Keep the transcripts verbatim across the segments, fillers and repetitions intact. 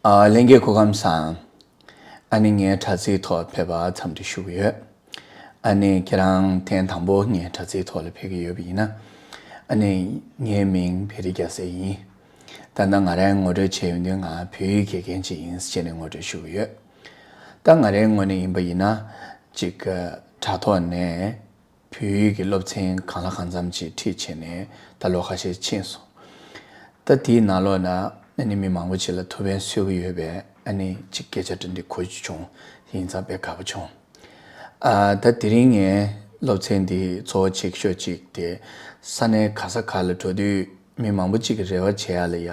ཨ། ལྷན་རྒྱས་སྐུ་ཁམས་བཟང་། ཨ་ནི་ངའི་དྲ་ཚིགས་ཐོག་ཕེབས་པར་འཚམས་འདྲི་ཞུ་གི་ཡོད། ཨ་ནི་ཁྱེད་རང་ཐེངས་དང་པོ་ངའི་དྲ་ཚིགས་ཐོག་ལ་ཕེབས་ཀྱི་ཡོད་པ་ཡིན་ན། ཨ་ནི་ངའི་མིང་བེ་རི་རྒྱལ་མཚན་ཡིན། ད་ལྟ་ང་རང་ངོ་སྤྲོད་བྱས་ཡོང་དུས་ང་བོད་ཡིག་དགེ་རྒན་ཅིག་ཡིན་ཟེར་བྱས་ནས་ངོ་སྤྲོད་ཞུ་གི་ཡོད། ད་ང་རའི་ངོས་ནས་ཡིན་པ་ཡིན་ན། ཅིག་དྲ་ཐོག་ནས་བོད་ཡིག་གི་སློབ་ཚན་གང་ལ་གང་འཚམ་ཅིག་ཁྲིད་བྱས་ནས་ད་ལོ་ཁ་ཤས་ཕྱིན་སོང་། ད་དེའི་ནང་ལོགས་ན་ཨ་ནི་མི་མང་པོ་ཅིག་ལ་ཐུགས་ཕན་གསོས་ཀྱི་ཡོད་པས། ཨ་ནི་ཅིག་སྐད་ཆ་འདྲ་འདི་གོ་རྒྱུ་བྱུང་། ཡིན་ཙང་དཔེ་དགའ་པོ་བྱུང་། ཨ། ད་དེ་རིང་ངས་སློབ་ཚན་འདི་གཙོ་བོ་བྱེད་ཤོག་ཅིག་དེ་ས་གནས་ག་ས་ག་ལ་འགྲོ་དུས་མི་མང་པོ་ཅིག་གིས་རེ་བ་བྱེད་ཡ་ལ་ཡ་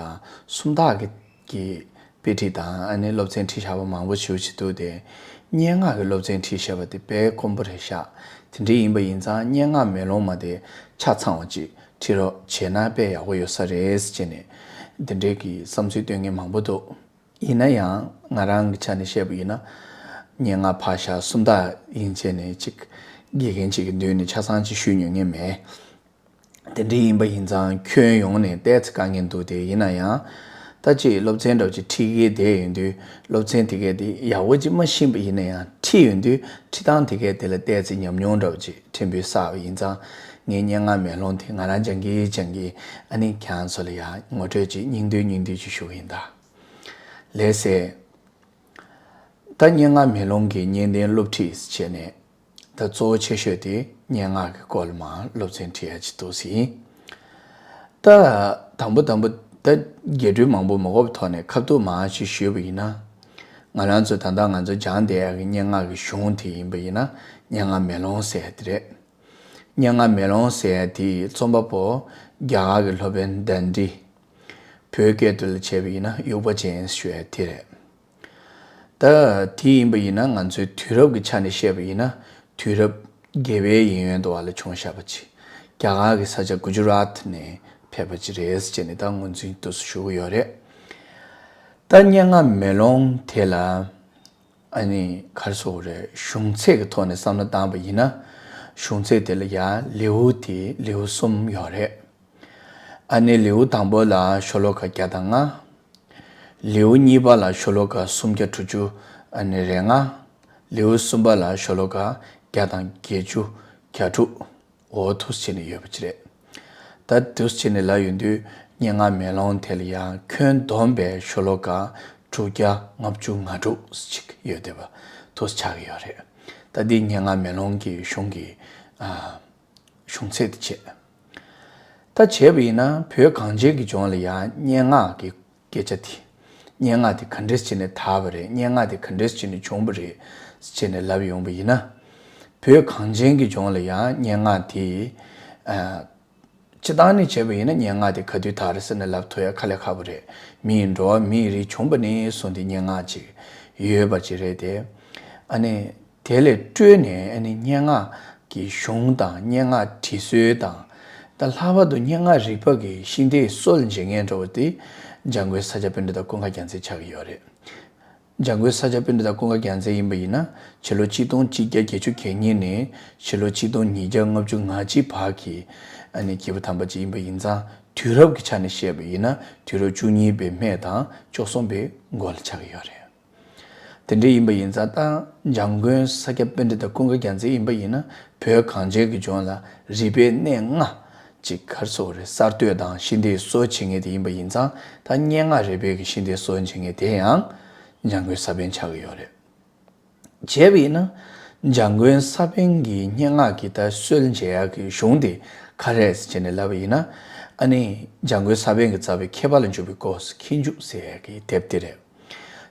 སུམ་རྟགས་ཀྱི་ཀྱི་དཔེ་ཁྲིད་དང་ཨ་ནི་སློབ་ཚན་ཁྲིད་བཞག་པ་མང་པོ་ཞེ་པོ་ཅིག་འདུག་སྟེ། སྙན་ངག་གི་སློབ་ཚན་ཁྲིད་བཞག་པ་དེ་དཔེ་དཀོན་པོ་རེད་ཤག་དེ་འདྲ་ཡིན་པ་ཡིན་ཙང་སྙན་ངག་མེ་ལོང་མ་དེ་ཆ་ཚང་བ་ཅིག་ཁྲིད་རོགས་བྱས་ན་དཔེ་ཡག་པོ་ཡོད་ས་རེད་ཟེར་བྱས་ནས་འདི་འདྲའི་གི་བསམ་ཚུལ་བཏོན་མཁན་མང་པོ་འདུག་ཡིན་ན་ཡང་ང་རང་གི་ཆ་ནས་བཤད་པ་ཡིན་ན། སྙན་ངག་ཕར་བཞག་སུམ་རྟགས་ཡིན་བྱས་ནས་ཅིག་དགེ་རྒན་ཅིག་གི་མདུན་ནས་ཆ་ཚང་ཅིག་ཞུས་མྱོང་མཁན་མེད། དེ་འདྲ་ཡིན་པ་ཡིན་ཙང་ཁྱོན་ཡོངས་ནས་ཏོག་ཙམ་དཀའ་ངལ་འདུག་དེ་ཡིན་ན་ཡང་། ད་ཅིག་སློབ་ཚན་འདྲ་བོ་ཅིག་ཁྲིད་ཀྱི་བསྡད་ཡོང་དུས་སློབ་ཚན་དེ་གས་དེ་ཡག་པོ་ཅིག་མ་ཤེས་པ་ཡིན་ན་ཡང་ཁྲིད་ཡོང་དུས་ཁྲིད་སྟངས་དེ་གས་དེ་ལ་ཏོག་ཙམ་ཉམས་མྱོང་འདྲ་བོ་ཅིག་ཕྲན་བུ་བསགས་པ་ཡིན་ཙང་ངའི་སྙན་ངག་མེ་ལོང་དེ་ང་རང་སྦྱང་གི་སྦྱང་གི་ཨ་ནི་ཁྱེད་རང་ཚོ་ལ་ཡང་ངོ་སྤྲོད་ཅིག་སྙིང་བསྡུས་སྙིང་བསྡུས་ཅིག་ཞུ་གི་ཡིན་ད། ལགས་སེ། ད་སྙན་ངག་མེ་ལོང་གི་སྙན་དོན་སློབ་ཁྲིད་བྱས་ནས། ད་གཙོ་བོ་ཆེ་ཤོས་དེ་སྙན་ངག་གི་སྐོར་ལ་མར་སློབ་ཚན་ཁྲིད་ཡ་ཅིག་འདུག་སེ་ཡིན། ད་དང་པོ་དང་པོ་ད་རྒྱས་སྤྲོས་མང་པོ་མ་དགོས་པའི་ཐོག་ནས་ཁ་ཐུག་མར་ཞིག་ཞུས་པ་ཡིན་ན། ང་རང་ཚོ་ད་ལྟ་ང་ཚོ་སྦྱང་བསྡད་ཡ་གི་སྙན་ངག་གི་གཞུང་དེ་ཡིན་པ་ཡིན་ན་སྙན་ངག་མེ་ལོང་ཟེར་ཡ་དེ་རེད། སྙན་ངག་མེ་ལོང་ཟེར་ཡ་དེའི་རྩོམ་པ་པོ་རྒྱ་གར་གྱི་སློབ་དཔོན་དཱན་ཌི། བོད་སྐད་དུ་ལ་བྱས་པ་ཡིན་ན་དབྱུག་པ་ཅན་ཞུ་ཡ་དེ་རེད། ད་དེ་ཡིན་པ་ཡིན་ན་ང་ཚོའི་དུས་རབས་ཀྱི་ཆ་ནས་བཤད་པ་ཡིན་ན་དུས་རབས་བརྒྱད་པའི་གཡས་གཡོན་དུ་བ་ལ་བྱུང་བཞག་པ་ཅིག་རྒྱ་གར་གྱི་ས་ཆ་གུ་ཇུ་རཱཏ་ནས་ཕེབས་པ་ཅིག་རེད་ཟེར་ནས་ད་ངོས་འཛིན་འདུག་སེ་ཞུ་གི་ཡོད་རེད། ད་སྙན་ངག་མེ་ལོང་དེ་ལ། ཨ་ནི་ག་རེ་ཟེར་དགོས་རེད། གཞུང་ཚད་ཀྱི་ཐོག་ནས་བསམ་བློ་བཏང་བ་ཡིན་ན། གཞུང་ཚད་དེ་ལ་ཡང་ལེའུ་དེ་ལེའུ་གསུམ་ཡོད་རེད། ཨ་ནི་ལེའུ་དང་པོ་ལ་ཤོ་ལོ་ཀ་བརྒྱ་དང་ལྔ། ལེའུ་གཉིས་པ་ལ་ཤོ་ལོ་ཀ་སུམ་བརྒྱ་དྲུག་ཅུ་ཨ་ནི་རེ་ལྔ། ལེའུ་གསུམ་པ་ལ་ཤོ་ལོ་ཀ་བརྒྱ་དང་བརྒྱད་ཅུ་གྱ་དྲུག་འོ་འདུག་སེ་བྱས་ནས་ཡོད་པ་ཅིག་རེད། ད་འདུག་སེ་བྱས་ནས་ལབ་ཡོང་དུས་སྙན་ངག་མེ་ལོང་དེ་ལ་ཡང་ཁྱོན་བསྡོམས་པའི་ཤོ་ལོ་ཀ་དྲུག་བརྒྱ་ལྔ་བཅུ་ང་དྲུག་ཅིག་ཡོད་བསྡད་པ་འདུག་སེ་ཆགས་ཀྱི་ཡོད་རེད། ད་འདི་སྙན་ངག་མེ་ལོང་གི་གཞུང་གི་ཨ། གཞུང་ཚད་དེ་བྱས། ད་བྱས་པ་ཡིན་ན་བོད་གངས་ཅན་གྱི་ལྗོངས་ལ་ཡང་སྙན་ངག་གི་སྐད་ཆ་དེ། སྙན་ངག་དེ་ག་འདྲས་བྱས་ནས་དར་བ་རེད། སྙན་ངག་དེ་ག་འདྲས་བྱས་ནས་བྱུང་བ་རེད་ཟེར་ནས་ལབ་ཡོང་བ་ཡིན་ན། བོད་གངས་ཅན་གྱི་ལྗོངས་ལ་ཡང་སྙན་ངག་དེ། ཨ། སྤྱིར་བཏང་ནས་བྱས་པ་ཡིན་ན་སྙན་ངག་དེ་ག་དུས་དར་ཟེར་ནས་ལབ་ཐུབ་ཡ་དཀའ་ལས་ཁག་པོ་རེད། མིའི་འགྲོ་བ་མིའི་རིགས་བྱུང་བ་ནས་བཟུང་སྟེ་སྙན་ངག་ཅིག་ཡོད་པ་ཅིག་རེད་དེ། ཨ་ནི། དེ་ལས་སྤྲོས་ནས་ཨ་ནི་སྙན་ངག་གི་གཞུང་དང་སྙན་ངག་བྲིས་སྲོལ་དང་། ད་ལྷག་པར་དུ་སྙན་ངག་རིག་པ་གི་ཤིང་རྟའི་སྲོལ་འབྱེད་མཁན་འདྲ་བོ་དེ་འཇམ་མགོན་ས་སྐྱ་པཎྜི་ཏ་ཀུན་དགའ་རྒྱལ་མཚན་ཆགས་ཀྱི་ཡོད་རེད། འཇམ་མགོན་ས་སྐྱ་པཎྜི་ཏ་ཀུན་དགའ་རྒྱལ་མཚན་ཡིན་པ་ཡིན་ན་ཕྱི་ལོ་ཆིག་སྟོང་གཅིག་བརྒྱ་བརྒྱད་ཅུ་གྱ་གཉིས་ནས་ཕྱི་ལོ་ཆིག་སྟོང་ཉིས་བརྒྱ་ལྔ་བཅུ་ང་གཅིག་བར་གྱི་ཨ་ནི་སྐྱེས་བུ་དམ་པ་ཅིག་ཡིན་པ་ཡིན་ཙང་དུས་རབས་ཀྱི་ཆ་ནས་བཤད་པ་ཡིན་ན་དུས་རབས་བཅུ་གཉིས་པའི་སྨད་དང་བཅུ་གསུམ་པའི་མགོ་ལ་ཆགས་ཀྱི་ཡོད་རེད། དེ་འདྲ་ཡིན་པ་ཡིན་ཙང་ད་འཇམ་མགོན་ས་སྐྱ་པཎྜི་ཏ་ཀུན་དགའ་རྒྱལ་མཚན་ཡིན་པ་ཡིན་ན་བོད་གངས་ཅན་གྱི་ལྗོངས་ལ་རིག་པའི་གནས་ལྔ་ཅིག་ག་རེ་ཟེར་དགོས་རེད། གསར་གཏོད་དང་ཤིང་རྟའི་སྲོལ་འབྱེད་མཁན་དེ་ཡིན་པ་ཡིན་ཙང་ད་སྙན་ངག་རིག་པའི་གི་ཤིང་རྟའི་སྲོལ་འབྱེད་མཁན་དེ་ཡང་འཇམ་མགོན་ས་པཎ་ཆགས་ཀྱི་ཡོད་རེད། བྱས་པ་ཡིན་ན། འཇམ་མགོན་ས་པཎ་གྱི་སྙན་ངག་གི་ད་སྲོལ་འབྱེད་ཡག་གི་གཞུང་དེ་ག་རེ་རེད་ཟེར་བྱས་ནས་ལབ་པ་ཡིན་ན། ཨ་ནི་འཇམ་མགོན་ས་པཎ་གྱིས་མཛད་པའི་མཁས་པ་ལ་འཇུག་པའི་སྐོར་མཁས་འཇུག་ཟེར་ཡག་གི་དེབ་དེ་རེད།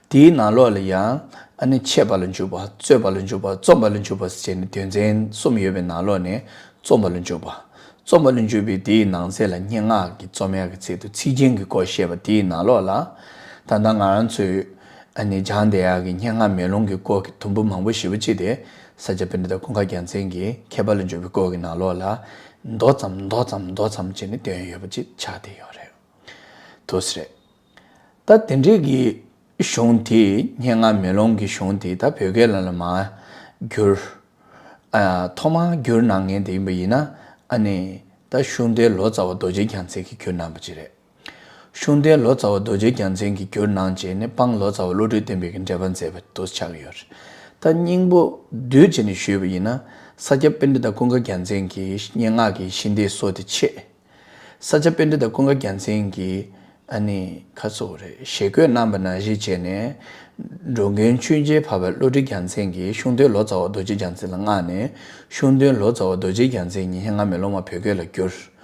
དེའི་ནང་ལོགས་ལ་ཡང་ཨ་ནི་འཆད་པ་ལ་འཇུག་པ། རྩོད་པ་ལ་འཇུག་པ། རྩོམ་པ་ལ་འཇུག་པ་ཟེར་བྱས་ནས་དོན་ཚན་གསུམ་ཡོད་པའི་ནང་ལོགས་ནས་རྩོམ་པ་ལ་འཇུག་པ། རྩོམ་པ་ལ་འཇུག་པའི་དེའི་ནང་གསེས་ལ་སྙན་ངག་གི་རྩོམ་ཡག་གི་ཚིག་ཏུ་ཚིག་རྒྱན་གྱི་སྐོར་བཤད་པ་དེའི་ནང་ལོགས་ལ། ད་ལྟ་ང་རང་ཚོས་ཨ་ནི་སྦྱང་བསྡད་ཡག་གི་སྙན་ངག་མེ་ལོང་གི་སྐོར་གྱི་དུམ་བུ་མང་པོ་ཞེ་པོ་ཅིག་དེ་ས་སྐྱ་པཎྜི་ཏ་ཀུན་དགའ་རྒྱལ་མཚན་གྱི་མཁས་པ་ལ་འཇུག་པའི་སྐོར་གྱི་ནང་ལོགས་ལ་མདོ་ཙམ་མདོ་ཙམ་མདོ་ཙམ་བྱས་ནས་བཏོན་ཡོད་པ་ཅིག་ཆགས་བསྡད་ཡོད་རེད། འདུག་སེ་རེད། ད་དེ་འདྲའི་གི་གཞུང་དེ་སྙན་ངག་མེ་ལོང་གི་གཞུང་དེ་ད་བོད་སྐད་ལ་ལ་མར་བསྒྱུར། ཨ། ཐོག་མར་བསྒྱུར་གནང་མཁན་དེ་ཡིན་པ་ཡིན་ན་ཨ་ནི་ད་གཞུང་དེ་ལོ་ཙཱ་བ་རྡོ་རྗེ་རྒྱལ་མཚན་གྱིས་བསྒྱུར་གནང་པ་ཅིག་རེད། ཤུགས་ལྡན་ལོ་ཙཱ་བ་རྡོ་རྗེ་རྒྱལ་མཚན་གྱིས་བསྒྱུར་གནང་བྱས་ནས་སྤང་ལོ་ཙཱ་བ་བློ་གྲོས་བསྟན་པའི་གི་འགྲེལ་པ་མཛད་པ་དེ་ཆགས་ཀྱི་ཡོད་རེད། ད་སྙིང་པོ་བསྡུས་བྱས་ནས་ཞུས་པ་ཡིན་ན། ས་སྐྱ་པཎྜི་ཏ་ཀུན་དགའ་རྒྱལ་མཚན་གྱི་སྙན་ངག་གི་ཤིང་རྟའི་སྲོལ་དེ་ཆད། ས་སྐྱ་པཎྜི་ཏ་ཀུན་དགའ་རྒྱལ་མཚན་གྱིས་ཨ་ནི་ཁ་སོགས་རེད། ཞལ་བཀོད་གནང་བ་ནང་བཞིན་བྱས་ནས། འགྲོ་མགོན་ཆོས་རྒྱལ་འཕགས་པ་བློ་གྲོས་རྒྱལ་མཚན་གྱིས་ཤུགས་ལྡན་ལོ་ཙཱ་བ་རྡོ་རྗེ་རྒྱལ་མཚན་ལ་མངགས་ནས། ཤུགས་ལྡན་ལོ་ཙཱ་བ་རྡོ་རྗེ་རྒྱལ་མཚན་གྱི་སྙན་ངག་མེ་ལོང་མ་བོད་སྐད་ལ་བསྒྱུར།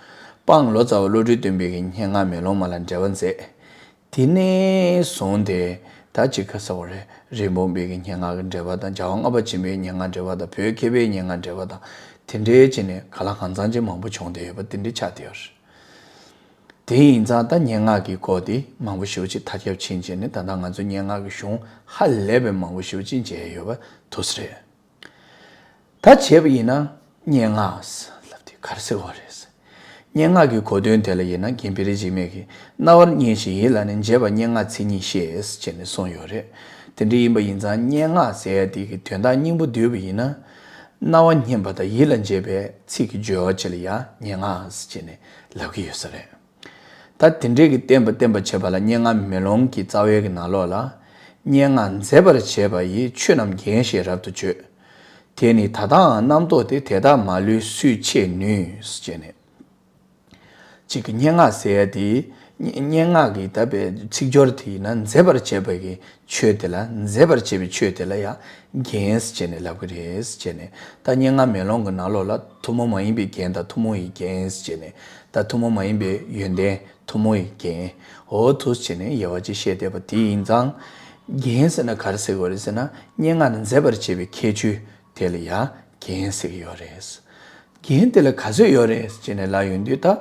སྤང་ལོ་ཙཱ་བ་བློ་གྲོས་བསྟན་པའི་གི་སྙན་ངག་མེ་ལོང་མ་ལ་འགྲེལ་པ་མཛད། དེ་ནས་བཟུང་སྟེ་ད་ཅིག་ཁ་སོགས་རེད། རིན་སྤུངས་པའི་གི་སྙན་ངག་གི་འགྲེལ་པ་དང་། རྒྱལ་བ་ལྔ་པ་ཆེན་པོའི་སྙན་ངག་འགྲེལ་པ་དང་། བོད་མཁས་པའི་སྙན་ངག་འགྲེལ་པ་དང་། དེ་འདྲའི་བྱས་ནས་གང་ལ་གང་འཚམ་ཅིག་མང་པོ་བྱུང་བསྡད་ཡོད་པ་དེ་འདྲའི་ཆགས་བསྡད་ཡོད་རེད། དེ་ཡིན་ཙང་ད་སྙན་ངག་གི་སྐོར་དེ་མང་པོ་ཞེ་པོ་ཅིག་མཐར་ཁྱབ་ཕྱིན་བྱས་ནས། ད་ལྟ་ང་ཚོ་སྙན་ངག་གི་གཞུང་ཧ་ལས་པའི་མང་པོ་ཞེ་པོ་ཅིག་མཇལ་ཡོད་པ་དེ་རེད། ད་བྱས་པ་ཡིན་ན་སྙན་ངག་ལབ་དེ་ག་རེ་ཟེར་བ་རེད། སྙན་ངག་གི་གོ་དོན་དེ་ལ་ཡིན་ན་རྒན་པེ་རི་འཇིགས་མེད་ཀྱིས་རྣ་བར་སྙན་ཞིང་ཡིད་ལ་ནི་འཇེབས་པ་སྙན་ངག་མཚན་ཉིད་ཤེས་ཞེས་ནས་གསུངས་ཡོད་རེད། དེ་འདྲ་ཡིན་པ་ཡིན་ཙང་སྙན་ངག་ཟེར་ཡ་དེ་གི་དོན་དག་སྙིང་པོ་བསྡུས་པ་ཡིན་ན། རྣ་བར་སྙན་པ་དང་ཡིད་ལ་འཇེབས་པའི་ཚིག་གི་སྦྱོར་བ་བཅས་ལ་ཡང་སྙན་ངག་ཅེས་ནས་ལབ་ཀྱི་ཡོད་ས་རེད། ད་དེ་འདྲའི་གི་བསྟན་པ་བསྟན་པ་བྱེད་པ་ལ་སྙན་ངག་མེ་ལོང་གི་རྩ་བའི་གི་ནང་ལོགས་ལ། སྙན་ངག་མཛེས་པར་བྱེད་པ་ཡི་ཆོས་རྣམས་རྒྱན་ཞེས་རབ་ཏུ་བརྗོད། དེ་ནི་ད་ལྟའང་རྣམ་རྟོག་སྟེ། དེ་དག་མ་ལུས་སུས་ཆེས་ནུས། ཅེས་ནས། གཅིག་གི་སྙན་ངག་ཟེར་ཡ་དེ། སྙན་སྙན་ངག་གི་ད་པའི་ཚིག་སྦྱོར་དེ་ཡིན་ན་མཛེས་པར་བྱེད་པ་གི་ཆོས་དེ་ལ། མཛེས་པར་བྱེད་པའི་ཆོས་དེ་ལ་ཡང་རྒྱན་ཟེར་ནས་ལབ་ཀྱི་རེད་ཟེར་ནས། ད་སྙན་ངག་མེ་ལོང་གི་ནང་ལོགས་ལ་ཐུན་མོང་མ་ཡིན་པའི་རྒྱན་དང་ཐུན་མོང་གི་རྒྱན་ཟེར་ནས། ད་ཐུན་མོང་མ་ཡིན་པའི་ཡོན་ཏན་ཐུན་མོང་གི་རྒྱན། འོ་འདུག་སེ་བྱས་ནས་དབྱེ་བ་ཅིག་བཤད་བསྡད་པ་དེ་ཡིན་ཙང་། རྒྱན་ཟེར་ན་ག་རེ་ཟེར་དགོས་རེད་ཟེར་ན། སྙན་ངག་ནི་མཛེས་པར་བྱེད་པའི་ཁྱད་ཆོས་དེ་ལ་ཡང་རྒྱན་ཟེར་གྱི་ཡོད་རེད། རྒྱན་དེ་ལ་ག་ཚོད་ཡོད་རེད་ཅེས་ནས་ལབ་ཡོང་དུས། ད་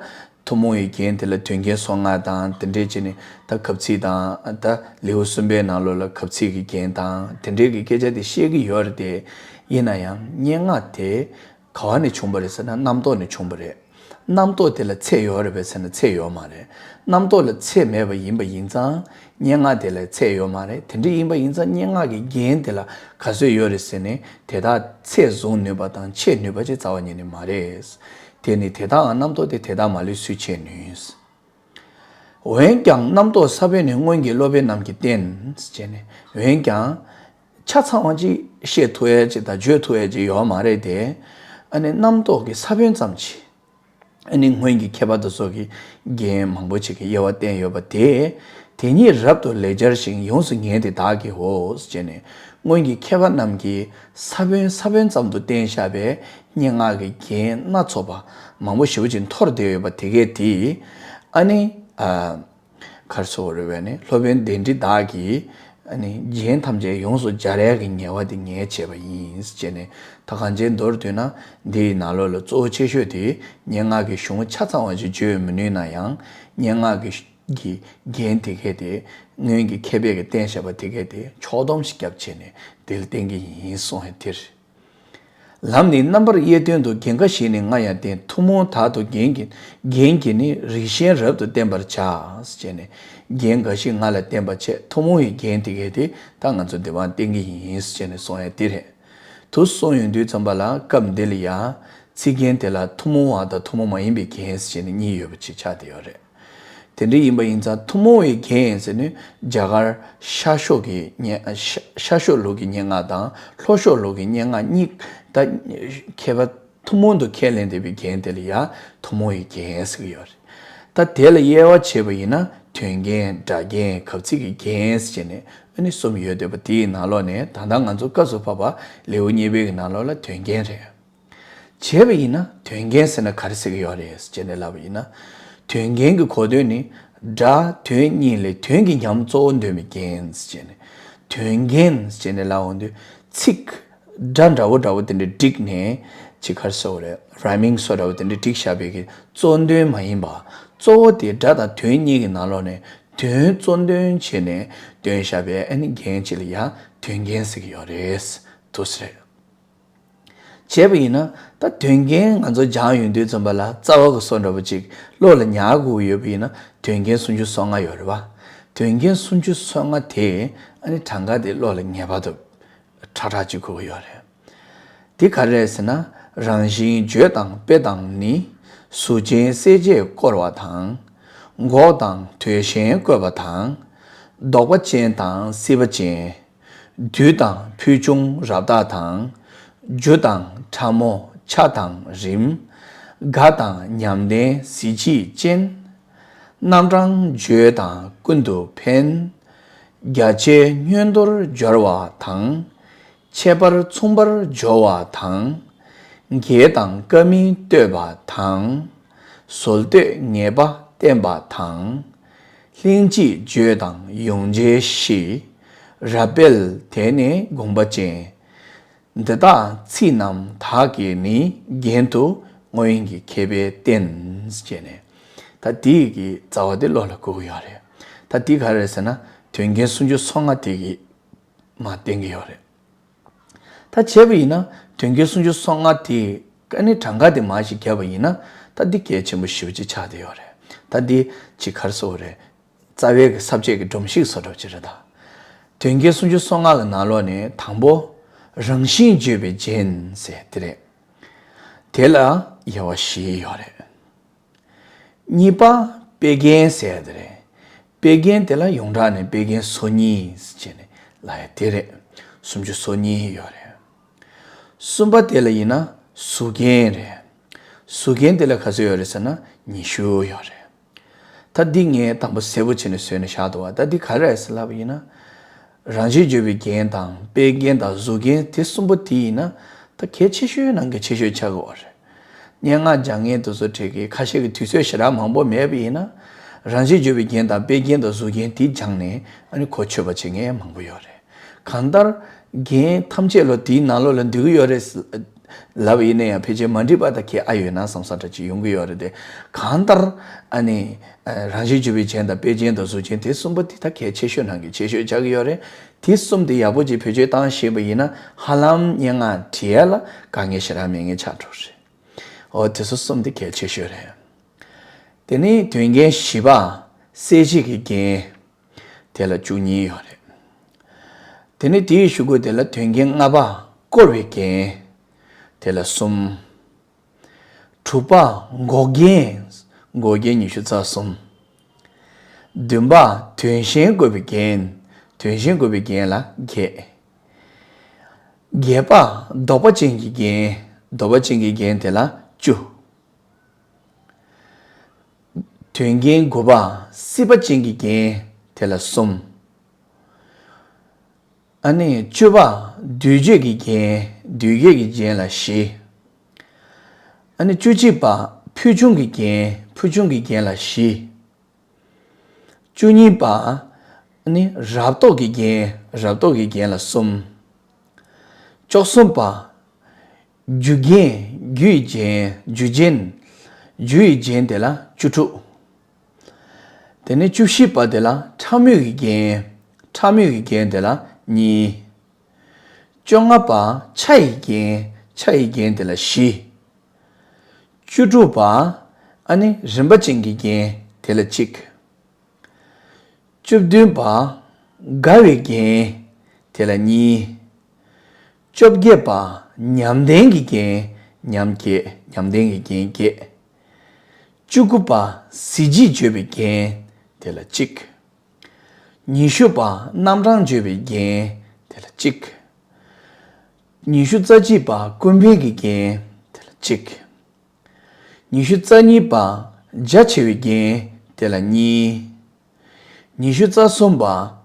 ཐུན་མོང་བའི་རྒྱན་དེ་ལ་དོན་རྒྱན་སོ་ལྔ་དང་། དེ་འདྲས་བྱས་ནས་ད་གབ་ཚིག་དང་། ད་ལེའུ་གསུམ་པའི་ནང་ལོགས་ལ་གབ་ཚིག་གི་རྒྱན་དང་དེ་འདྲས་ཀྱི་སྐད་ཆ་དེ་བཤད་ཀྱི་ཡོད་རེད་དེ། ཡིན་ན་ཡང་སྙན་ངག་དེ་ག་བ་ནས་བྱུང་བ་རེད་ཟེར་ན། རྣམ་རྟོག་ནས་བྱུང་བ་རེད། རྣམ་རྟོག་དེ་ལ་ཚད་ཡོད་རེད་པས་ཟེར་ན་ཚད་ཡོད་མ་རེད། རྣམ་རྟོག་ལ་ཚད་མེད་པ་ཡིན་པ་ཡིན་ཙང་། སྙན་ངག་དེ་ལ་ཚད་ཡོད་མ་རེད། དེ་འདྲ་ཡིན་པ་ཡིན་ཙང་སྙན་ངག་གི་རྒྱན་དེ་ལ་ག་ཚོད་ཡོད་རེད་ཟེར་ནས། དེ་དག་ཚད་བཟུང་ནུས་པ་དང་ཆེ་ནུས་པ་ཅིག་རྩ་བ་ཉིད་ནས་མ་རེད། དེ་ནི་དེ་དག་རྣམ་རྟོག་སྟེ། དེ་དག་མ་ལུས་སུས་ཆེ་ནུས། འོན་ཀྱང་རྣམ་རྟོག་ས་བོན་ནི། སྔོན་གྱི་སློབ་དཔོན་རྣམས་ཀྱིས་བསྟན། ཅེས་ནས། འོན་ཀྱང་ཆ་ཚང་བ་ཅིག་བཤད་ཐུབ་ཡ་ཅིག་དང་བརྗོད་ཐུབ་ཡ་ཅིག་ཡོད་མ་རེད་དེ། ཨ་ནི་རྣམ་རྟོག་གི་ས་བོན་ཙམ་ཅིག་ཨ་ནི་སྔོན་གྱི་མཁས་པ་དེ་ཚོ་གིས་རྒྱན་མང་པོ་ཅིག་གི་དབྱེ་བ་བསྟན་ཡོད་པ་དེ། དེ་ཉིད་རབ་ཏུ་ལེགས་སྦྱར་ཞིང་། ཡོངས་སུ་ངེས་ཏེ་བདག་གིས་ཧོ། ཅེས་ནས། སྔོན་གྱི་མཁས་པ་རྣམས་ཀྱིས་ས་བོན་ས་བོན་ཙམ་དུ་བསྟན་བཞག་པའི་སྙན་ངག་གི་རྒྱན་སྣ་ཚོགས་པ་མང་པོ་ཞེ་པོ་ཅིག་འཐོར་བསྡད་ཡོད་པ་དེ་གས་དེ། ཨ་ནི་ཨ། གར་སོགས་རེ་བས་ནི། སློབ་དཔོན་དཎྜི་བདག་གིས་ཨ་ནི་རྒྱན་ཐམས་ཅད་ཡོངས་སུ་སྦྱར་ཡག་གི་ངེས་པ་དེ་ངས་བྱས་པ་ཡིན་ཅེས་ནས། ད་གང་ཅིའི་མདོར་བསྡུས་ན། འདིའི་ནང་ལོགས་ལ་གཙོ་བོ་ཆེ་ཤོས་དེ། སྙན་ངག་གི་གཞུང་ཆ་ཚང་བ་ཞིག་བརྗོད་མི་ནུས་ན་ཡང་། སྙན་ངག་གི་གི་རྒྱན་དེ་གས་དེ། སྔོན་གྱི་མཁས་པས་ཀྱིས་བསྟན་བཞག་པ་དེ་གས་དེ་ཕྱོགས་བསྡོམས་ཤིག་བརྒྱབ་བྱས་ནས་འདི་ལ་བསྟན་གྱི་ཡིན་གསུངས་ཡ་དེ་རེད། ལམ་ནི་རྣམ་པར་དབྱེ་དོན་དུ། རྒྱན་འགའ་ཞིག་ནི་ལྔ་ཡང་བསྟན། ཐུན་མོང་དག་ཏུ་རྒྱན་གྱི། རྒྱན་གྱིས་ནི་རིགས་ཞེན་རབ་ཏུ་བསྟན་པར་བྱ། ཅེས་ནས། རྒྱན་འགའ་ཞིག་ལྔ་ལ་བསྟན་པ་བྱས། ཐུན་མོང་བའི་རྒྱན་དེ་གས་དེ་ད་ང་ཚོ་འདི་བར་བསྟན་གྱི་ཡིན་ཅེས་ནས་གསུངས་ཡ་དེ་རེད། དུ་གསུངས་ཡོང་དུས་ཙམ་པ་ལ། སྐབས་འདི་ལ་ཡང་ཚིག་རྒྱན་དེ་ལ་ཐུན་མོང་བ་དང་ཐུན་མོང་མ་ཡིན་པའི་རྒྱན་ཞེས་ནས་གཉིས་ཡོད་པ་ཅིག་ཆགས་བསྡད་ཡོད་རེད། དེ་འདྲ་ཡིན་པ་ཡིན་ཙང་ཐུན་མོང་བའི་རྒྱན་ཟེར་ནི་རྒྱ་གར་ཤར་ཕྱོགས་ཀྱི་སྙན། ཤར་ཕྱོགས་ལུགས་ཀྱི་སྙན་ངག་དང་ལྷོ་ཕྱོགས་ལུགས་ཀྱི་སྙན་ངག་གཉིས། ད་མཁས་པ་ཐུན་མོང་དུ་ཁས་ལེན་བསྡད་པའི་རྒྱན་དེ་ལ་ཡང་ཐུན་མོང་བའི་རྒྱན་ཟེར་གྱི་ཡོད་རེད། ད་དེ་ལ་དབྱེ་བ་ཕྱེ་བ་ཡིན་ན། དོན་རྒྱན། སྒྲ་རྒྱན། གབ་ཚིག་གི་རྒྱན་ཟེར་ནས་ཨ་ནི་གསུམ་ཡོད་བསྡད་པ། དེའི་ནང་ལོགས་ནས་ད་ལྟ་ང་ཚོ་སྐབས་སུ་བབ་པ་ལེའུ་གཉིས་པའི་གི་ནང་ལོགས་ལ་དོན་རྒྱན་རེད། བྱས་པ་ཡིན་ན་དོན་རྒྱན་ཟེར་ན་ག་རེ་ཟེར་གྱི་ཡོད་རེད་ཅེས་ནས་ལབ་པ་ཡིན་ན། དོན་རྒྱན་གྱི་གོ་དོན་ནི། སྒྲ་དོན་གཉིས་ལས་དོན་གྱི་ཉམས་གཙོ་བོ་འདོན་པའི་རྒྱན་ཅེས་ནས། དོན་རྒྱན་ཅེས་ནས་ལབ་འོང་དུས། ཚིག་སྒྲ་འདྲ་བོ་འདྲ་བོ་དེ་འདྲ་བསྒྲིགས་ནས་ཅིག་ག་རེ་ཟེར་དགོས་རེད། རའི་མིང་བཟོ་འདྲ་བོ་དེ་འདྲ་བསྒྲིགས་བཞག་པའི་གི་གཙོ་འདོན་མ་ཡིན་པ། གཙོ་བོ་དེ་སྒྲ་དང་དོན་གཉིས་ཀྱི་ནང་ལོགས་ནས་དོན་གཙོ་འདོན་བྱས་ནས་འདོན་བཞག་པའི་ཨ་ནི་རྒྱན་ཅིག་ལ་ཡང་དོན་རྒྱན་ཟེར་གྱི་ཡོད་རེད། འདུག་སེ་རེད། བྱས་པ་ཡིན་ན་ད་དོན་རྒྱན་ང་ཚོ་སྦྱང་ཡོང་དུས་ཙམ་པ་ལ་རྩ་བ་གི་བཟོ་འདྲ་པོ་ཅིག་བློ་ལ་ཉར་དགོས་ཡོད་པ་ཡིན་ན་དོན་རྒྱན་སུམ་ཅུ་སོ་ལྔ་ཡོད་རེད་བ། དོན་རྒྱན་སུམ་ཅུ་སོ་ལྔ་དེ་ཨ་ནི་གྲངས་ཀ་དེ་བློ་ལ་ངེས་པར་དུ་ཁྲག་ཁྲག་ཅིག་དགོས་ཀྱི་ཡོད་རེད། དེ་ག་རེ་རེད་ཟེར་ན། རང་བཞིན་བརྗོད་དང་དཔེ་དང་ནི། གཟུགས་ཅན་གསལ་བྱེད་བསྐོར་བ་དང་། འགོག་དང་དོན་གཞན་བཀོད་པ་དང་། ལྡོག་པ་ཅན་དང་སྲིད་པ་ཅན། བདུད་དང་ཕུལ་བྱུང་རབ་བརྟགས་དང་། རྒྱུ་དང་ཕྲ་མོ་ཆ་དང་རིམ། དགའ་དང་ཉམས་ལྡན་གཟི་བརྗིད་ཅན། རྣམ་གྲངས་བརྗོད་དང་ཀུན་ཏུ་ཕན། རྒྱ་ཆེ་བསྙོན་དོར་སྦྱོར་བ་དང་། ཁྱད་པར་མཚུངས་པར་སྦྱོར་བ་དང་། འགལ་དང་སྐབས་མིན་བསྟོད་པ་དང་། བཟོད་བསྟོད་ངེས་པ་བསྟན་པ་དང་། ལྷན་ཅིག་བརྗོད་དང་ཡོངས་འགྱེད་བཞི། རབ་སྤེལ་དེ་ནི་དགོངས་པ་ཅན། འདི་དག་ཚིག་རྣམས་དག་གིས་ནི། རྒྱན་དུ་བསྔོ་བའི་མཁས་པས་བསྟན། ཅེས་ནས། ད་དེའི་གི་རྩ་བ་དེ་བློ་ལ་འཁོར་གི་ཡོད་རེད། ད་དེ་ག་རེ་རེད་ཟེར་ན། དོན་རྒྱན་སུམ་ཅུ་སོ་ལྔ་དེ་གི་མར་བསྟན་གི་ཡོད་རེད། ད་བྱས་པ་ཡིན་ན་དོན་རྒྱན་སུམ་ཅུ་སོ་ལྔ་དེ་ཀ་ནི་གྲངས་ཀ་དེ་མར་ཞིག་བརྒྱབ་པ་ཡིན་ན། ད་འདི་གལ་ཆེན་པོ་ཞེ་པོ་ཅིག་ཆགས་བསྡད་ཡོད་རེད། ད་འདི་ཅིག་ག་རེ་ཟེར་དགོས་རེད། རྩ་བའི་གི་ས་བཅད་ཀྱི་སྒྲོམ་གཞི་བཟོ་འདྲ་ཅིག་རེད་ད། དོན་རྒྱན་སུམ་ཅུ་སོ་ལྔ་གི་ནང་ལོགས་ནས་དང་པོ། རང་བཞིན་བརྗོད་པའི་རྒྱན་ཟེར་དེ་རེད། དེ་ལ་དབྱེ་བ་བཞི་ཡོད་རེད། གཉིས་པ་དཔེ་རྒྱན་ཟེར་དེ་རེད། དཔེ་རྒྱན་དེ་ལ་ཡོངས་གྲགས་ནས་དཔེ་རྒྱན་སོ་གཉིས་ཟེར་ནས་ལབ་ཡ་དེ་རེད། སུམ་ཅུ་སོ་གཉིས་ཡོད་རེད། གསུམ་པ་དེ་ལ་ཡིན་ན་གཟུགས་རྒྱན་རེད། གཟུགས་རྒྱན་དེ་ལ་ག་ཚོད་ཡོད་རེད་ཟེར་ན་ཉི་ཤུ་ཡོད་རེད། ད་འདི་ངས་དང་པོ་གསལ་པོ་བྱས་ནས་བཟོས་ནས་བཞག་འདུག་བ། ད་འདི་ག་རེ་རེད་ཟེར་ལབ་པ་ཡིན་ན། རང་བཞིན་བརྗོད་པའི་རྒྱན་དང་དཔེ་རྒྱན་དང་གཟུགས་རྒྱན་དེ་གསུམ་པོ་དེ་ཡིན་ན། ད་གལ་ཆེ་ཤོས་ནང་གི་ཆེ་ཤོས་ཆགས་ཀྱི་ཡོད་རེད། སྙན་ངག་སྦྱང་མཁན་དེ་ཚོ་གྲས་ཀྱི་ཁ་ཤས་ཀྱི་དུས་ཚོད་ཞེ་དྲག་མང་པོ་མེད་པ་ཡིན་ན། རང་བཞིན་བརྗོད་པའི་རྒྱན་དང་དཔེ་རྒྱན་དང་གཟུགས་རྒྱན་དེ་སྦྱངས་ནས་ཨ་ནི་གོ་ཆོད་པ་བྱེད་མཁན་མང་པོ་ཡོད་རེད། གང་ལྟར་རྒྱན་ཐམས་ཅད་ལོ་དེའི་ནང་ལོགས་ལ་འདུས་ཀྱི་ཡོད་རེད་ལབ་པ་ཡིན་ན་ཡང་ཕལ་ཆེར་མ་འགྲིག་པ་དང་གལ་ཨ་ཡོད་ན་བསམ་བསམ་འདྲ་ཅིག་ཡོང་གི་ཡོད་རེད་དེ། གང་ལྟར་ཨ་ནི་རང་བཞིན་བརྗོད་པའི་རྒྱན་དང་དཔེ་རྒྱན་དང་གཟུགས་རྒྱན་དེ་གསུམ་པོ་དེ་ད་གལ་ཆེ་ཤོས་ནང་གི་ཆེ་ཤོས་ཆགས་ཀྱི་ཡོད་རེད། དེ་གསུམ་དེ་ཡག་པོ་ཅིག་བེད་སྤྱོད་བཏང་ཤེས་པ་ཡིན་ན་ཧ་ལམ་སྙན་ངག་བྲིས་ཡ་ལ་དཀའ་ངལ་ཞེ་དྲག་མེད་མཁན་ཆགས་འགྲོ་རེད། འོ་དེ་ཚོ་གསུམ་དེ་གལ་ཆེ་ཤོས་རེད། དེ་ནས་དོན་རྒྱན་བཞི་པ་གསལ་བྱེད་ཀྱི་རྒྱན། དེ་ལ་བཅུ་གཉིས་ཡོད་རེད། དེ་ནས་དེའི་གཞུག་གུ་དེ་ལ་དོན་རྒྱན་ལྔ་པ་བསྐོར་བའི་རྒྱན། དེ་ལ་གསུམ། དྲུག་པ་འགོག་རྒྱན། འགོག་རྒྱན་ཉི་ཤུ་རྩ་གསུམ། བདུན་པ་དོན་གཞན་བཀོད་པའི་རྒྱན། དོན་གཞན་བཀོད་པའི་རྒྱན་ལ་བརྒྱད། བརྒྱད་པ་ལྡོག་པ་ཅན་གྱི་རྒྱན། ལྡོག་པ་ཅན་གྱི་རྒྱན་དེ་ལ་བཅུ། དོན་རྒྱན་དགུ་པ་སྲིད་པ་ཅན་གྱི་རྒྱན་དེ་ལ་གསུམ། ཨ་ནི་བཅུ་པ་བསྡུས་བརྗོད་ཀྱི་རྒྱན། བསྡུས་བརྗོད་ཀྱི་རྒྱན་ལ་བཞི། ཨ་ནི་བཅུ་གཅིག་པ་ཕུལ་བྱུང་གི་རྒྱན། ཕུལ་བྱུང་གི་རྒྱན་ལ་བཞི། བཅུ་གཉིས་པ་ཨ་ནི་རབ་རྟོག་གི་རྒྱན། རབ་རྟོག་གི་རྒྱན་ལ་གསུམ། བཅུ་གསུམ་པ་རྒྱུ་རྒྱན། རྒྱུ་ཡི་རྒྱན། རྒྱུ་རྒྱན། རྒྱུ་ཡི་རྒྱན་དེ་ལ་བཅུ་དྲུག། དེ་ནས་བཅུ་བཞི་པ་དེ་ལ་ཕྲ་མོའི་རྒྱན། ཕྲ་མོའི་རྒྱན་དེ་ལ་གཉིས། བཅོ་ལྔ་པ་ཆ་ཡི་རྒྱན། ཆ་ཡི་རྒྱན་དེ་ལ་བཞི། བཅུ་དྲུག་པ་ཨ་ནི་རིམ་པ་ཅན་གྱི་རྒྱན་དེ་ལ་གཅིག། བཅུ་བདུན་པ་དགའ་བའི་རྒྱན་དེ་ལ་གཉིས། བཅོ་བརྒྱད་པ་ཉམས་ལྡན་གྱི་རྒྱན། ཉམས་བརྒྱད། ཉམས་ལྡན་གྱི་རྒྱན་བརྒྱད། བཅུ་དགུ་པ་གཟི་བརྗིད་བརྗོད་པའི་རྒྱན་དེ་ལ་གཅིག། ཉི་ཤུ་པ་རྣམ་གྲངས་བརྗོད་པའི་རྒྱན་དེ་ལ་གཅིག། ཉི་ཤུ་རྩ་གཅིག་པ་ཀུན་ཕན་གྱི་རྒྱན་དེ་ལ་གཅིག། ཉི་ཤུ་རྩ་གཉིས་པ་རྒྱ་ཆེ་བའི་རྒྱན་དེ་ལ་གཉིས། ཉི་ཤུ་རྩ་གསུམ་པ་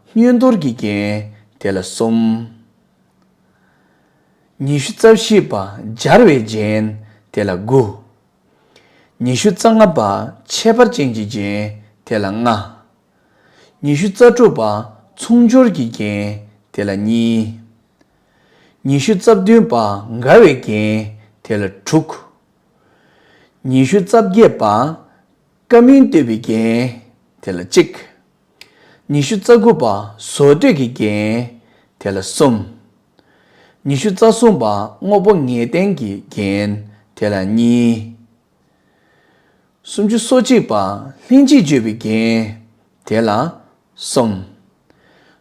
བསྙོན་དོར་གྱི་རྒྱན་དེ་ལ་གསུམ། ཉི་ཤུ་རྩ་བཞི་པ་སྦྱར་བའི་རྒྱན་དེ་ལ་དགུ། ཉི་ཤུ་རྩ་ལྔ་པ་ཁྱད་པར་ཅན་གྱི་རྒྱན་དེ་ལ་ལྔ། ཉི་ཤུ་རྩ་དྲུག་པ་མཚུངས་སྦྱོར་གྱི་རྒྱན་དེ་ལ་གཉིས། ཉི་ཤུ་རྩ་བདུན་པ་འགལ་བའི་རྒྱན་དེ་ལ་དྲུག། ཉི་ཤུ་རྩ་བརྒྱད་པ་སྐབས་མིན་བསྟོད་པའི་རྒྱན་དེ་ལ་གཅིག། ཉི་ཤུ་རྩ་དགུ་པ་བཟོ་བསྟོད་ཀྱི་རྒྱན་དེ་ལ་གསུམ། ཉི་ཤུ་རྩ་གསུམ་པ་དངོས་པོ་ངེས་བསྟན་གྱི་རྒྱན་དེ་ལ་གཉིས། སུམ་ཅུ་སོ་གཅིག་པ་ལྷན་ཅིག་བརྗོད་པའི་རྒྱན་དེ་ལ་གསུམ།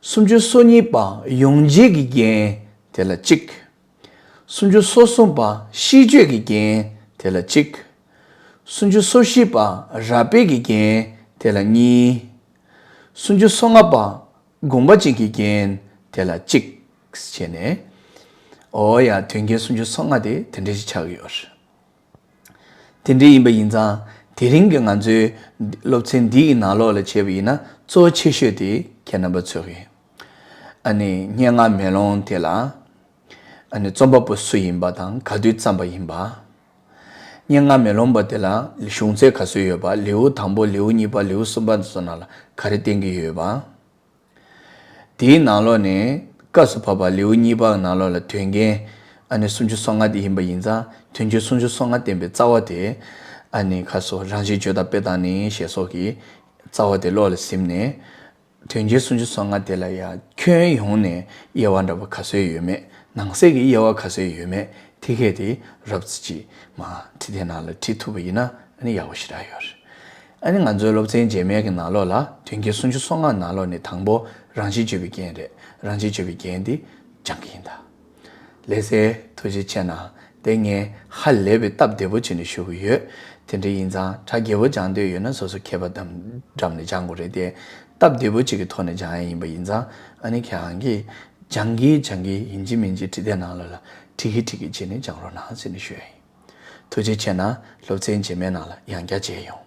སུམ་ཅུ་སོ་གཉིས་པ་ཡོངས་འགྱེད་ཀྱི་རྒྱན་དེ་ལ་གཅིག། སུམ་ཅུ་སོ་གསུམ་པ་ཤིས་བརྗོད་ཀྱི་རྒྱན་དེ་ལ་གཅིག། སུམ་ཅུ་སོ་བཞི་པ་རབ་སྤེལ་གྱི་རྒྱན་ དེ་ལ་གཉིས། སུམ་ཅུ་སོ་ལྔ་པ་དགོངས་པ་ཅན་གྱི་རྒྱན་དེ་ལ་གཅིག་བྱས་ནས། འོ་ཡ། དོན་རྒྱན་སུམ་ཅུ་སོ་ལྔ་དེ་དེ་འདྲ་ཞིག་ཆགས་ཀྱི་ཡོད་རེད། དེ་འདྲ་ཡིན་པ་ཡིན་ཙང་དེ་རིང་གི་ང་ཚོའི་སློབ་ཚན་འདི་ཡི་ནང་ལོགས་ལ་བྱས་པ་ཡིན་ན་གཙོ་ཆེ་ཤོས་དེ་ཁྱེད་རྣམ་པ་ཚོ་གི་ཨ་ནི་སྙན་ངག་མེ་ལོང་དེ་ལ་ཨ་ནི་རྩོམ་པ་པོ་སུ་ཡིན་པ་དང་ག་དུས་བརྩམས་པ་ཡིན་པ། སྙན་ངག་མེ་ལོང་པ་དེ་ལ་གཞུང་ཚད་ག་ཚོད་ཡོད་པ། ལེའུ་དང་པོ། ལེའུ་གཉིས་པ། ལེའུ་གསུམ་པ་སོགས་ནང་ལ་ག་རེ་བསྟན་གྱི་ཡོད་པ། དེའི་ནང་ལོགས་ནས་སྐབས་སུ་བབ་པ་ལེའུ་གཉིས་པ་ནང་ལོགས་ལ་དོན་རྒྱན་ཨ་ནི་སུམ་ཅུ་སོ་ལྔ་དེ་ཡིན་པ་ཡིན་ཙང་དོན་རྒྱན་སུམ་ཅུ་སོ་ལྔ་བསྟན་པའི་རྩ་བ་དེ། ཨ་ནི་ཁ་སོ་རང་བཞིན་བརྗོད་དང་དཔེ་དང་ནི་ཞེས་སོགས་ཀྱི་རྩ་བ་དེ་བློ་ལ་ཟིན་ནས། དོན་རྒྱན་སུམ་ཅུ་སོ་ལྔ་དེ་ལ་ཡང་ཁྱོན་ཡོངས་ནས་དབྱེ་བ་འདྲ་པོ་ག་ཚོད་ཡོད་མེད། ནང་གསེས་ཀྱི་དབྱེ་བ་ག་ཚོད་ཡོད་མེད་དེ་གས་དེ་རོབ་ཙམ་ཅིག་མར་ཁྲིད་དེབ་ནང་ལ་ཁྲིད་ཐུབ་པ་ཡིན་ན་ཨ་ནི་ཡག་པོ་ཞེ་དྲག་ཡོད་རེད། ཨ་ནི་ང་ཚོའི་སློབ་ཚན་རྗེས་མའི་གི་ནང་ལོགས་ལ་དོན་རྒྱན་སུམ་ཅུ་སོ་ལྔ་ནང་ལོགས་ནས་དང་པོ་རང་བཞིན་བརྗོད་པའི་རྒྱན་རེད། རང་བཞིན་བརྗོད་པའི་རྒྱན་འདི་སྦྱང་གི་ཡིན་ད། ལགས་སེ། ཐུགས་རྗེ་ཆེ་གནང་། དེ་ངས་ཧ་ལས་པའི་སྟབས་བདེ་པོ་བྱས་ནས་ཞུ་གི་ཡོད། དེ་འདྲ་ཡིན་ཙང་གྲ་རྒྱས་པོ་སྦྱང་འདོད་ཡོད་ན་སོ་སོ་མཁས་པ་དང་འགྲམ་ནས་སྦྱང་དགོས་རེད་དེ། སྟབས་བདེ་པོ་ཅིག་གི་ཐོག་ནས་སྦྱང་ཡ་ཡིན་པ་ཡིན་ཙང་ཨ་ནི་ཁྱེད་རང་གིས་སྦྱང་གི་སྦྱང་གི་ཡིན་གཅིག་མིན་གཅིག་ཁྲིད་དེབ་ནང་ལོགས་ལ་ཁྲིད་ཀྱི་ཁྲིད་ཀྱི་བྱས་ནས་སྦྱང་རོགས་གནང་ཟེར་ནས་ཞུ་ཡ་ཡིན། ཐུགས་རྗེ་ཆེ་གནང་། སློབ་ཚན་རྗེས་མའི་ནང་ལ་ཡང་བསྐྱར་མཇལ་ཡོང་།